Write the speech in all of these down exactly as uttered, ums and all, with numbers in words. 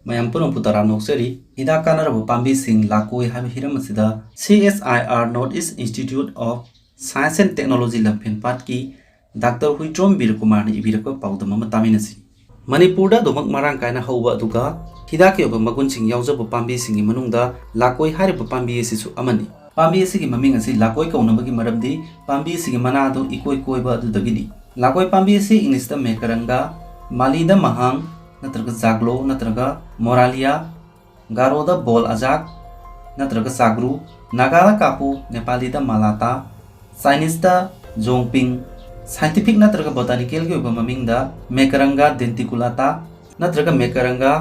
ꯃꯌꯥꯝ ꯄꯨꯝꯅꯃꯛꯄꯨ ꯇꯔꯥꯝꯅ ꯑꯣꯛꯆꯔꯤ꯫ ꯍꯤꯗꯥꯛ ꯀꯥꯟꯅꯔꯕ ꯄꯥꯝꯕꯤꯁꯤꯡ ꯂꯥꯀꯣꯏ ꯍꯥꯏꯕ ꯍꯤꯔꯝ ꯑꯁꯤꯗ C S I R North East Institute of Science and Technology ꯂꯝꯐꯦꯜꯄꯥꯠꯀꯤ ꯗꯥꯛꯇꯔ ꯍꯨꯏꯗ꯭ꯔꯣꯝ ꯕꯤꯔꯀꯨꯃꯥꯔꯅ ꯏꯕꯤꯔꯛꯄ ꯄꯥꯎꯗꯝ ꯑꯃ ꯇꯥꯃꯤꯟꯅꯁꯤ꯫ ꯃꯅꯤꯄꯨꯔꯗ ꯑꯗꯨꯃꯛ ꯃꯔꯥꯡ ꯀꯥꯏꯅ ꯍꯧꯕ ꯑꯗꯨꯒ ꯍꯤꯗꯥꯛꯀꯤ ꯑꯣꯏꯕ ꯃꯒꯨꯟꯁꯤꯡ ꯌꯥꯎꯖꯕ ꯄꯥꯝꯕꯤꯁꯤꯡꯒꯤ ꯃꯅꯨꯡꯗ ꯂꯥꯀꯣꯏ ꯍꯥꯏꯔꯤꯕ ꯄꯥꯝꯕꯤ ꯑꯁꯤꯁꯨ ꯑꯃꯅꯤ꯫ ꯄꯥꯝꯕꯤ ꯑꯁꯤꯒꯤ ꯃꯃꯤꯡ ꯑꯁꯤ ꯂꯥꯀꯣꯏ ꯀꯧꯅꯕꯒꯤ ꯃꯔꯝꯗꯤ ꯄꯥꯝꯕꯤ ꯑꯁꯤꯒꯤ ꯃꯅꯥ ꯑꯗꯨ ꯏꯀꯣꯏ ꯀꯣꯏꯕ ꯑꯗꯨꯗꯒꯤꯅꯤ꯫ ꯂꯥꯀꯣꯏ ꯄꯥꯝꯕꯤ ꯑꯁꯤ ꯏꯪꯂꯤꯁꯇ ꯃꯦꯀꯔꯪꯒ, ꯃꯥꯂꯤꯗ ꯃꯍꯥꯡ ꯅꯠꯇ꯭ꯔꯒ ꯖꯥꯒ꯭ꯂꯣ ꯅꯠꯇ꯭ꯔꯒ ꯃꯣꯔꯥꯂꯤꯌꯥ, ꯒꯥꯔꯣꯗ ꯕꯣꯜ ꯑꯖꯥꯛ ꯅꯠꯇ꯭ꯔꯒ ꯆꯥꯒ꯭ꯔꯨ, ꯅꯥꯒꯥꯗ ꯀꯥꯄꯨ, ꯅꯦꯄꯥꯂꯤꯗ ꯃꯥꯂꯥꯇꯥ, ꯆꯥꯏꯅꯤꯁꯇ ꯖꯣꯡꯄꯤꯡ, ꯁꯥꯏꯟꯇꯤꯐꯤꯛ ꯅꯠꯇ꯭ꯔꯒ ꯕꯣꯇꯥꯅꯤꯀꯦꯜꯒꯤ ꯑꯣꯏꯕ ꯃꯃꯤꯡꯗ ꯃꯦꯀꯔꯪꯒ ꯗꯦꯟꯇꯤꯀꯨꯂꯥꯇꯥ ꯅꯠꯇ꯭ꯔꯒ ꯃꯦꯀꯔꯪꯒ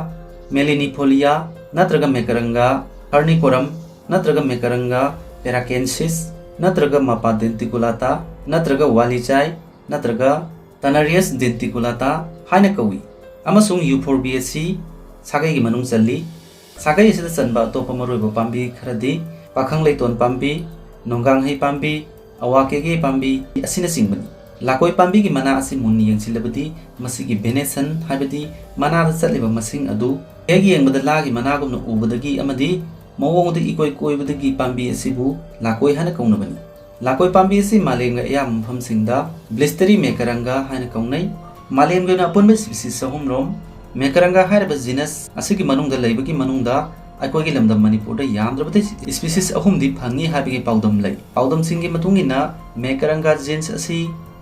ꯃꯦꯂꯤꯅꯤꯐꯣꯂꯤꯌꯥ ꯅꯠꯇ꯭ꯔꯒ ꯃꯦꯀꯔꯪꯒ ꯍꯔꯅꯤꯀꯣꯔꯝ ꯅꯠꯇ꯭ꯔꯒ ꯃꯦꯀꯔꯪꯒ ꯄꯦꯔꯥꯀꯦꯟꯁꯤꯁ ꯅꯠꯇ꯭ꯔꯒ ꯃꯄꯥ ꯗꯦꯟꯇꯤꯀꯨꯂꯥꯇꯥ ꯅꯠꯇ꯭ꯔꯒ ꯋꯥꯂꯤꯆꯥꯏ ꯅꯠꯇ꯭ꯔꯒ ꯇꯅꯔꯤꯌꯁ ꯗꯦꯟꯇꯤꯀꯨꯂꯥꯇꯥ ꯍꯥꯏꯅ ꯀꯧꯏ, ꯑꯃꯁꯨꯡ ꯌꯨꯐꯣꯔꯕꯤꯌꯦꯁꯤ ꯁꯥꯒꯩꯒꯤ ꯃꯅꯨꯡ ꯆꯜꯂꯤ꯫ ꯁꯥꯒꯩ ꯑꯁꯤꯗ ꯆꯟꯕ ꯑꯇꯣꯞꯄ ꯃꯔꯨꯑꯣꯏꯕ ꯄꯥꯝꯕꯤ ꯈꯔꯗꯤ ꯄꯥꯈꯪ ꯂꯩꯇꯣꯟ ꯄꯥꯝꯕꯤ, ꯅꯣꯡꯒꯥꯡꯍꯩ ꯄꯥꯝꯕꯤ, ꯑꯋꯥ ꯀꯦꯒꯦ ꯄꯥꯝꯕꯤ ꯑꯁꯤꯅꯆꯤꯡꯕꯅꯤ꯫ ꯂꯥꯀꯣꯏ ꯄꯥꯝꯕꯤꯒꯤ ꯃꯅꯥ ꯑꯁꯤ ꯃꯨꯟꯅ ꯌꯦꯡꯁꯤꯜꯂꯕꯗꯤ ꯃꯁꯤꯒꯤ ꯚꯦꯅꯦꯁꯟ, ꯍꯥꯏꯕꯗꯤ ꯃꯅꯥꯗ ꯆꯠꯂꯤꯕ ꯃꯁꯤꯡ ꯑꯗꯨ ꯍꯦꯛ ꯌꯦꯡꯕꯗ ꯂꯥꯒꯤ ꯃꯅꯥꯒꯨꯝꯅ ꯎꯕꯗꯒꯤ ꯑꯃꯗꯤ ꯃꯑꯣꯡꯗ ꯏꯀꯣꯏ ꯀꯣꯏꯕꯗꯒꯤ ꯄꯥꯝꯕꯤ ꯑꯁꯤꯕꯨ ꯂꯥꯀꯣꯏ ꯍꯥꯏꯅ ꯀꯧꯅꯕꯅꯤ꯫ ꯂꯥꯀꯣꯏ ꯄꯥꯝꯕꯤ ꯑꯁꯤ ꯃꯥꯂꯦꯝꯒꯤ ꯑꯌꯥꯝꯕ ꯃꯐꯝꯁꯤꯡꯗ ꯕ꯭ꯂꯤꯁꯇꯔꯤ ꯃꯦꯀꯔꯪꯒ ꯍꯥꯏꯅ ꯀꯧꯅꯩ꯫ ꯃꯥꯂꯦꯝꯒꯤ ꯑꯣꯏꯅ ꯑꯄꯨꯟꯕ ꯁ꯭ꯄꯤꯁꯤꯁ ꯆꯍꯨꯝꯔꯣꯝ ꯃꯦꯀꯔꯪꯒ ꯍꯥꯏꯔꯤꯕ ꯖꯤꯅꯁ ꯑꯁꯤꯒꯤ ꯃꯅꯨꯡꯗ ꯂꯩꯕꯒꯤ ꯃꯅꯨꯡꯗ ꯑꯩꯈꯣꯏꯒꯤ ꯂꯝꯗꯝ ꯃꯅꯤꯄꯨꯔꯗ ꯌꯥꯝꯗ꯭ꯔꯕꯗ ꯁ꯭ꯄꯤꯁꯤꯁ ꯑꯍꯨꯝꯗꯤ ꯐꯪꯉꯤ ꯍꯥꯏꯕꯒꯤ ꯄꯥꯎꯗꯝ ꯂꯩ꯫ ꯄꯥꯎꯗꯝꯁꯤꯡꯒꯤ ꯃꯇꯨꯡ ꯏꯟꯅ ꯃꯦꯀꯔꯪꯒ ꯖꯤꯟꯁ ꯑꯁꯤ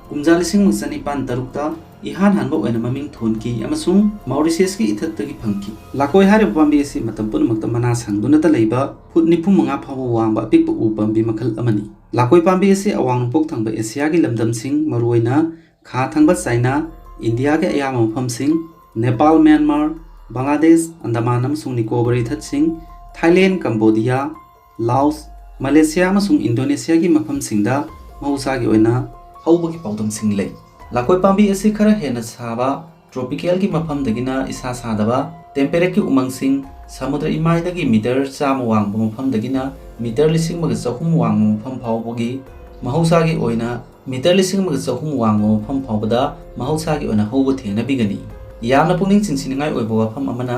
ꯀꯨꯝꯖꯥ ꯂꯤꯁꯤꯡ ꯑꯃꯒ ꯆꯅꯤꯄꯥꯟ ꯇꯔꯨꯛꯇ ꯏꯍꯥꯟ ꯍꯥꯟꯕ ꯑꯣꯏꯅ ꯃꯃꯤꯡ ꯊꯣꯟꯈꯤ ꯑꯃꯁꯨꯡ ꯃꯥꯎꯔꯤꯁꯤꯌꯁꯀꯤ ꯏꯊꯠꯇꯒꯤ ꯐꯪꯈꯤ꯫ ꯂꯥꯀꯣꯏ ꯍꯥꯏꯔꯤꯕ ꯄꯥꯝꯕꯤ ꯑꯁꯤ ꯃꯇꯝ ꯄꯨꯝꯅꯃꯛꯇ ꯃꯅꯥ ꯁꯪꯗꯨꯅꯇ ꯂꯩꯕ ꯐꯨꯠ ꯅꯤꯐꯨ ꯃꯉꯥ ꯐꯥꯎꯕ ꯋꯥꯡꯕ ꯑꯄꯤꯛꯄ ꯎ ꯄꯥꯝꯕꯤ ꯃꯈꯜ ꯑꯃꯅꯤ꯫ ꯂꯥꯀꯣꯏ ꯄꯥꯝꯕꯤ ꯑꯁꯤ ꯑꯋꯥꯡ ꯅꯣꯡꯄꯣꯛ ꯊꯪꯕ ꯑꯦꯁꯤꯌꯥꯒꯤ ꯂꯝꯗꯝꯁꯤꯡ, ꯃꯔꯨꯑꯣꯏꯅ ꯈꯥ ꯊꯪꯕ ꯆꯥꯏꯅꯥ, ꯏꯟꯗꯤꯌꯥꯒꯤ ꯑꯌꯥꯝꯕ ꯃꯐꯝꯁꯤꯡ, ꯅꯦꯄꯥꯜ, ꯃ꯭ꯌꯥꯟꯃꯥꯔ, ꯕꯪꯒ꯭ꯂꯥꯗꯦꯁ, ꯑꯟꯗꯃꯥꯟ ꯑꯃꯁꯨꯡ ꯅꯤꯀꯣꯕꯔ ꯏꯊꯠꯁꯤꯡ, ꯊꯥꯏꯂꯦꯟ, ꯀꯝꯕꯣꯗꯤꯌꯥ, ꯂꯥꯑꯣꯁ, ꯃꯂꯦꯁꯤꯌꯥ ꯑꯃꯁꯨꯡ ꯏꯟꯗꯣꯅꯦꯁꯤꯌꯥꯒꯤ ꯃꯐꯝꯁꯤꯡꯗ ꯃꯍꯧꯁꯥꯒꯤ ꯑꯣꯏꯅ ꯍꯧꯕꯒꯤ ꯄꯥꯎꯗꯝꯁꯤꯡ ꯂꯩ꯫ ꯂꯥꯀꯣꯏ ꯄꯥꯝꯕꯤ ꯑꯁꯤ ꯈꯔ ꯍꯦꯟꯅ ꯁꯥꯕ ꯇ꯭ꯔꯣꯄꯤꯀꯦꯜꯒꯤ ꯃꯐꯝꯗꯒꯤꯅ ꯏꯁꯥ ꯁꯥꯗꯕ ꯇꯦꯝꯄꯦꯔꯦꯠꯀꯤ ꯎꯃꯪꯁꯤꯡ, ꯁꯃꯨꯗ꯭ꯔ ꯏꯃꯥꯏꯗꯒꯤ ꯃꯤꯇꯔ ꯆꯥꯝꯃ ꯋꯥꯡꯕ ꯃꯐꯝꯗꯒꯤꯅ ꯃꯤꯇꯔ ꯂꯤꯁꯤꯡ ꯑꯃꯒ ꯆꯍꯨꯝ ꯋꯥꯡꯕ ꯃꯐꯝ ꯐꯥꯎꯕꯒꯤ ꯃꯍꯧꯁꯥꯒꯤ ꯑꯣꯏꯅ ꯃꯤꯇꯔ ꯂꯤꯁꯤꯡ ꯑꯃꯒ ꯆꯍꯨꯝ ꯋꯥꯡꯕ ꯃꯐꯝ ꯐꯥꯎꯕꯗ ꯃꯍꯧꯁꯥꯒꯤ ꯑꯣꯏꯅ ꯍꯧꯕ ꯊꯦꯡꯅꯕꯤꯒꯅꯤ꯫ ꯌꯥꯝꯅ ꯄꯨꯛꯅꯤꯡ ꯆꯤꯡꯁꯤꯟꯅꯤꯡꯉꯥꯏ ꯑꯣꯏꯕ ꯋꯥꯐꯝ ꯑꯃꯅ,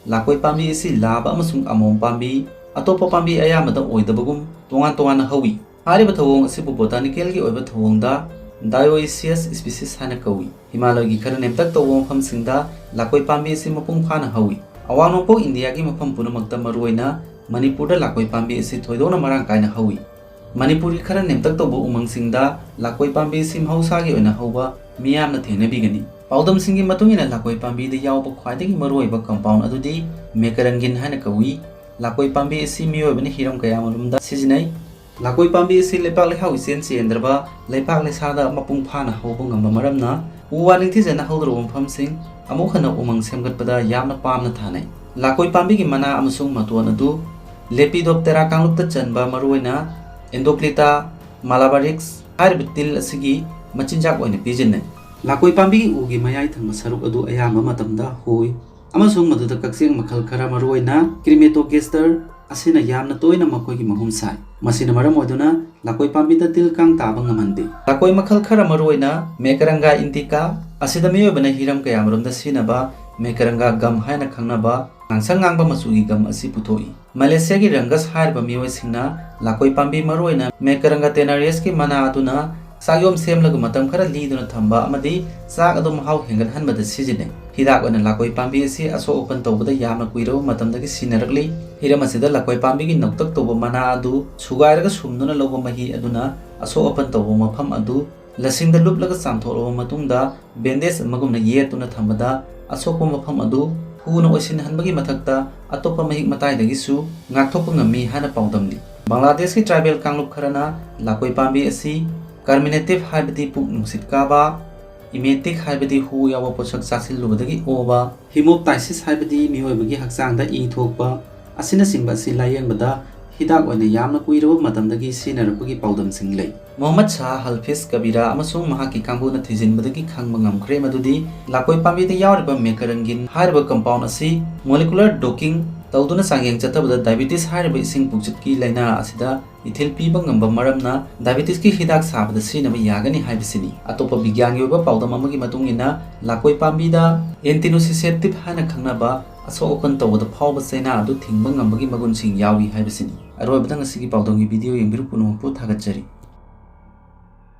ꯂꯥꯀꯣꯏ ꯄꯥꯝꯕꯤ ꯑꯁꯤ ꯂꯥꯕ ꯑꯃꯁꯨꯡ ꯑꯃꯣꯝ ꯄꯥꯝꯕꯤ, ꯑꯇꯣꯞꯄ ꯄꯥꯝꯕꯤ ꯑꯌꯥꯝꯕꯗ ꯑꯣꯏꯗꯕꯒꯨꯝ, ꯇꯣꯉꯥꯟ ꯇꯣꯉꯥꯟꯅ ꯍꯧꯏ꯫ ꯍꯥꯏꯔꯤꯕ ꯊꯧꯑꯣꯡ ꯑꯁꯤꯕꯨ botanicalꯒꯤ ꯑꯣꯏꯕ ꯊꯧꯑꯣꯡꯗ dioecious species ꯍꯥꯏꯅ ꯀꯧꯏ꯫ ꯍꯤꯃꯥꯂꯣꯏꯒꯤ ꯈꯔ ꯅꯦꯝꯇꯛ ꯇꯧꯕ ꯃꯐꯝꯁꯤꯡꯗ ꯂꯥꯀꯣꯏ ꯄꯥꯝꯕꯤ ꯑꯁꯤ ꯃꯄꯨꯡ ꯐꯥꯅ ꯍꯧꯏ꯫ ꯑꯋꯥꯡ ꯅꯣꯡꯄꯣꯛ ꯏꯟꯗꯤꯌꯥꯒꯤ ꯃꯐꯝ ꯄꯨꯝꯅꯃꯛꯇ, ꯃꯔꯨꯑꯣꯏꯅ ꯃꯅꯤꯄꯨꯔꯗ, ꯂꯥꯀꯣꯏ ꯄꯥꯝꯕꯤ ꯑꯁꯤ ꯊꯣꯏꯗꯣꯛꯅ ꯃꯔꯥꯡ ꯀꯥꯏꯅ ꯍꯧꯏ꯫ ꯃꯅꯤꯄꯨꯔꯒꯤ ꯈꯔ ꯅꯦꯝꯇꯛ ꯇꯧꯕ ꯎꯃꯪꯁꯤꯡꯗ ꯂꯥꯀꯣꯏ ꯄꯥꯝꯕꯤ ꯑꯁꯤ ꯃꯍꯧꯁꯥꯒꯤ ꯑꯣꯏꯅ ꯍꯧꯕ ꯃꯤꯌꯥꯝꯅ ꯊꯦꯡꯅꯕꯤꯒꯅꯤ꯫ ꯄꯥꯎꯗꯝꯁꯤꯡꯒꯤ ꯃꯇꯨꯡ ꯏꯟꯅ, ꯂꯥꯀꯣꯏ ꯄꯥꯝꯕꯤꯗ ꯌꯥꯎꯕ ꯈ꯭ꯋꯥꯏꯗꯒꯤ ꯃꯔꯨꯑꯣꯏꯕ compound ꯑꯗꯨꯗꯤ macrangin ꯍꯥꯏꯅ ꯀꯧꯏ꯫ ꯂꯥꯀꯣꯏ ꯄꯥꯝꯕꯤ ꯑꯁꯤ ꯃꯤꯑꯣꯏꯕꯅ ꯍꯤꯔꯝ ꯀꯌꯥꯃꯔꯨꯝꯗ ꯁꯤꯖꯤꯟꯅꯩ꯫ ꯂꯥꯀꯣꯏ ꯄꯥꯝꯕꯤ ꯑꯁꯤ ꯂꯩꯄꯥꯛ ꯂꯩꯍꯥꯎ ꯏꯆꯦꯟ ꯆꯦꯟꯗ꯭ꯔꯕ ꯂꯩꯄꯥꯛ ꯂꯩꯁꯥꯗ ꯃꯄꯨꯡ ꯐꯥꯅ ꯍꯧꯕ ꯉꯝꯕ ꯃꯔꯝꯅ, ꯎ ꯋꯥ ꯅꯤꯡꯊꯤꯖꯅ ꯍꯧꯗ꯭ꯔꯕ ꯃꯐꯝꯁꯤꯡ ꯑꯃꯨꯛ ꯍꯟꯅ ꯎꯃꯪ ꯁꯦꯝꯒꯠꯄꯗ ꯌꯥꯝꯅ ꯄꯥꯝꯅ ꯊꯥꯅꯩ꯫ ꯂꯥꯀꯣꯏ ꯄꯥꯝꯕꯤꯒꯤ ꯃꯅꯥ ꯑꯃꯁꯨꯡ ꯃꯇꯣꯟ ꯑꯗꯨ Lepidoptera ꯀꯥꯡꯂꯨꯞꯇ ꯆꯟꯕ, ꯃꯔꯨꯑꯣꯏꯅ Endoclita malabarix ꯍꯥꯏꯔꯤꯕ ꯇꯤꯜ ꯑꯁꯤꯒꯤ ꯃꯆꯤꯟꯖꯥꯛ ꯑꯣꯏꯅ ꯄꯤꯖꯟꯅꯩ꯫ ꯂꯥꯀꯣꯏ ꯄꯥꯝꯕꯤꯒꯤ ꯎꯒꯤ ꯃꯌꯥꯏ ꯊꯪꯕ ꯁꯔꯨꯛ ꯑꯗꯨ ꯑꯌꯥꯝꯕ ꯃꯇꯝꯗ ꯍꯣꯏ ꯑꯃꯁꯨꯡ ꯃꯗꯨꯗ ꯀꯛꯆꯦꯡ ꯃꯈꯜ ꯈꯔ, ꯃꯔꯨꯑꯣꯏꯅ Crematogaster ꯑꯁꯤꯅ ꯌꯥꯝꯅ ꯇꯣꯏꯅ ꯃꯈꯣꯏꯒꯤ ꯃꯍꯨꯝ ꯁꯥꯏ꯫ ꯃꯁꯤꯅ ꯃꯔꯝ ꯑꯣꯏꯗꯨꯅ ꯂꯥꯀꯣꯏ ꯄꯥꯝꯕꯤꯗ ꯇꯤꯜ ꯀꯥꯡ ꯇꯥꯕ ꯉꯝꯍꯟꯗꯦ꯫ ꯂꯥꯀꯣꯏ ꯃꯈꯜ ꯈꯔ, ꯃꯔꯨꯑꯣꯏꯅ Macaranga indica, ꯑꯁꯤꯗ ꯃꯤꯑꯣꯏꯕꯅ ꯍꯤꯔꯝ ꯀꯌꯥꯃꯔꯨꯝꯗ ꯁꯤꯖꯤꯟꯅꯕ Macaranga gum ꯍꯥꯏꯅ ꯈꯪꯅꯕ ꯉꯥꯡꯁꯪ ꯉꯥꯡꯕ ꯃꯆꯨꯒꯤ gum ꯑꯁꯤ ꯄꯨꯊꯣꯛꯏ꯫ ꯃꯂꯦꯁꯤꯌꯥꯒꯤ ꯔꯪꯒꯁ ꯍꯥꯏꯔꯤꯕ ꯃꯤꯑꯣꯏꯁꯤꯡꯅ ꯂꯥꯀꯣꯏ ꯄꯥꯝꯕꯤ, ꯃꯔꯨꯑꯣꯏꯅ Macaranga tenarius ꯀꯤ ꯃꯅꯥ ꯑꯗꯨꯅ ꯆꯥꯛꯌꯣꯝ ꯁꯦꯝꯂꯒ ꯃꯇꯝ ꯈꯔ ꯂꯤꯗꯨꯅ ꯊꯝꯕ ꯑꯃꯗꯤ ꯆꯥꯛ ꯑꯗꯨ ꯃꯍꯥꯎ ꯍꯦꯟꯒꯠꯍꯟꯕꯗ ꯁꯤꯖꯤꯟꯅꯩ꯫ ꯍꯤꯗꯥꯛ ꯑꯣꯏꯅ ꯂꯥꯀꯣꯏ ꯄꯥꯝꯕꯤ ꯑꯁꯤ ꯑꯁꯣꯛ ꯑꯄꯟ ꯇꯧꯕꯗ ꯌꯥꯝꯅ ꯀꯨꯏꯔꯕ ꯃꯇꯝꯗꯒꯤ ꯁꯤꯖꯤꯟꯅꯔꯛꯂꯤ꯫ ꯍꯤꯔꯝ ꯑꯁꯤꯗ ꯂꯥꯀꯣꯏ ꯄꯥꯝꯕꯤꯒꯤ ꯅꯧꯇꯛ ꯇꯧꯕ ꯃꯅꯥ ꯑꯗꯨ ꯁꯨꯒꯥꯏꯔꯒ ꯁꯨꯝꯗꯨꯅ ꯂꯧꯕ ꯃꯍꯤ ꯑꯗꯨꯅ ꯑꯁꯣꯛ ꯑꯄꯟ ꯇꯧꯕ ꯃꯐꯝ ꯑꯗꯨ ꯂꯁꯤꯡꯗ ꯂꯨꯞꯂꯒ ꯆꯥꯝꯊꯣꯛꯂꯕ ꯃꯇꯨꯡꯗ, bandage ꯑꯃꯒꯨꯝꯅ ꯌꯦꯠꯇꯨꯅ ꯊꯝꯕꯗ ꯑꯁꯣꯛꯄ ꯃꯐꯝ ꯑꯗꯨ ꯊꯨꯅ ꯑꯣꯏꯁꯤꯟꯍꯟꯕꯒꯤ ꯃꯊꯛꯇ, ꯑꯇꯣꯞꯄ ꯃꯍꯤꯛ ꯃꯇꯥꯏꯗꯒꯤꯁꯨ ꯉꯥꯛꯊꯣꯛꯄ ꯉꯝꯃꯤ ꯍꯥꯏꯅ ꯄꯥꯎꯗꯝꯂꯤ꯫ ꯕꯪꯒ꯭ꯂꯥꯗꯦꯁꯀꯤ tribal ꯀꯥꯡꯂꯨꯞ ꯈꯔꯅ ꯂꯥꯀꯣꯏ ꯄꯥꯝꯕꯤ ꯑꯁꯤ carminative, ꯍꯥꯏꯕꯗꯤ ꯄꯨꯛ ꯅꯨꯡꯁꯤꯠ ꯀꯥꯕ, emetic, ꯍꯥꯏꯕꯗꯤ ꯍꯨ ꯌꯥꯎꯕ ꯄꯣꯠꯁꯛ ꯆꯥꯁꯤꯜꯂꯨꯕꯗꯒꯤ ꯑꯣꯕ, hemoptysis, ꯍꯥꯏꯕꯗꯤ ꯃꯤꯑꯣꯏꯕꯒꯤ ꯍꯛꯆꯥꯡꯗ ꯏ ꯊꯣꯛꯄ ꯑꯁꯤꯅꯆꯤꯡꯕ ꯑꯁꯤ ꯂꯥꯌꯦꯡꯕꯗ ꯍꯤꯗꯥꯛ ꯑꯣꯏꯅ ꯌꯥꯝꯅ ꯀꯨꯏꯔꯕ ꯃꯇꯝꯗꯒꯤ ꯁꯤꯖꯤꯟꯅꯔꯛꯄꯒꯤ ꯄꯥꯎꯗꯝꯁꯤꯡ ꯂꯩ꯫ ꯃꯨꯍꯝꯃꯗ ꯁꯥꯍ ꯍꯥꯐꯤꯖ ꯀꯕꯤꯔꯥ ꯑꯃꯁꯨꯡ ꯃꯍꯥꯛꯀꯤ ꯀꯥꯡꯕꯨꯅ ꯊꯤꯖꯤꯟꯕꯗꯒꯤ ꯈꯪꯕ ꯉꯝꯈ꯭ꯔꯦ ꯃꯗꯨꯗꯤ ꯂꯥꯀꯣꯏ ꯄꯥꯝꯕꯤꯗ ꯌꯥꯎꯔꯤꯕ macrangin ꯍꯥꯏꯔꯤꯕ compound ꯑꯁꯤ molecular docking ꯇꯧꯗꯨꯅ ꯆꯥꯡꯌꯦꯡ ꯆꯠꯊꯕꯗ diabetes ꯍꯥꯏꯔꯤꯕ ꯏꯁꯤꯡ ꯄꯨꯛꯆꯠꯀꯤ ꯂꯥꯏꯅꯥ ꯑꯁꯤꯗ ꯏꯊꯤꯜ ꯄꯤꯕ ꯉꯝꯕ ꯃꯔꯝꯅ diabetes ꯀꯤ ꯍꯤꯗꯥꯛ ꯁꯥꯕꯗ ꯁꯤꯖꯤꯟꯅꯕ ꯌꯥꯒꯅꯤ ꯍꯥꯏꯕꯁꯤꯅꯤ꯫ ꯑꯇꯣꯞꯄ ꯕꯤꯒ꯭ꯌꯥꯟꯒꯤ ꯑꯣꯏꯕ ꯄꯥꯎꯗꯝ ꯑꯃꯒꯤ ꯃꯇꯨꯡ ꯏꯟꯅ, ꯂꯥꯀꯣꯏ ꯄꯥꯝꯕꯤꯗ anti nociceptive ꯍꯥꯏꯅ ꯈꯪꯅꯕ ꯑꯁꯣꯛ ꯑꯄꯟ ꯇꯧꯕꯗ ꯐꯥꯎꯕ ꯆꯩꯅꯥ ꯑꯗꯨ ꯊꯤꯡꯕ ꯉꯝꯕꯒꯤ ꯃꯒꯨꯟꯁꯤꯡ ꯌꯥꯎꯏ ꯍꯥꯏꯕꯁꯤꯅꯤ꯫ ꯑꯔꯣꯏꯕꯗ ꯉꯁꯤꯒꯤ ꯄꯥꯎꯗꯝꯒꯤ video ꯌꯦꯡꯕꯤꯔꯨ ꯄꯨꯝꯅꯃꯛꯄꯨ ꯊꯥꯒꯠꯆꯔꯤ꯫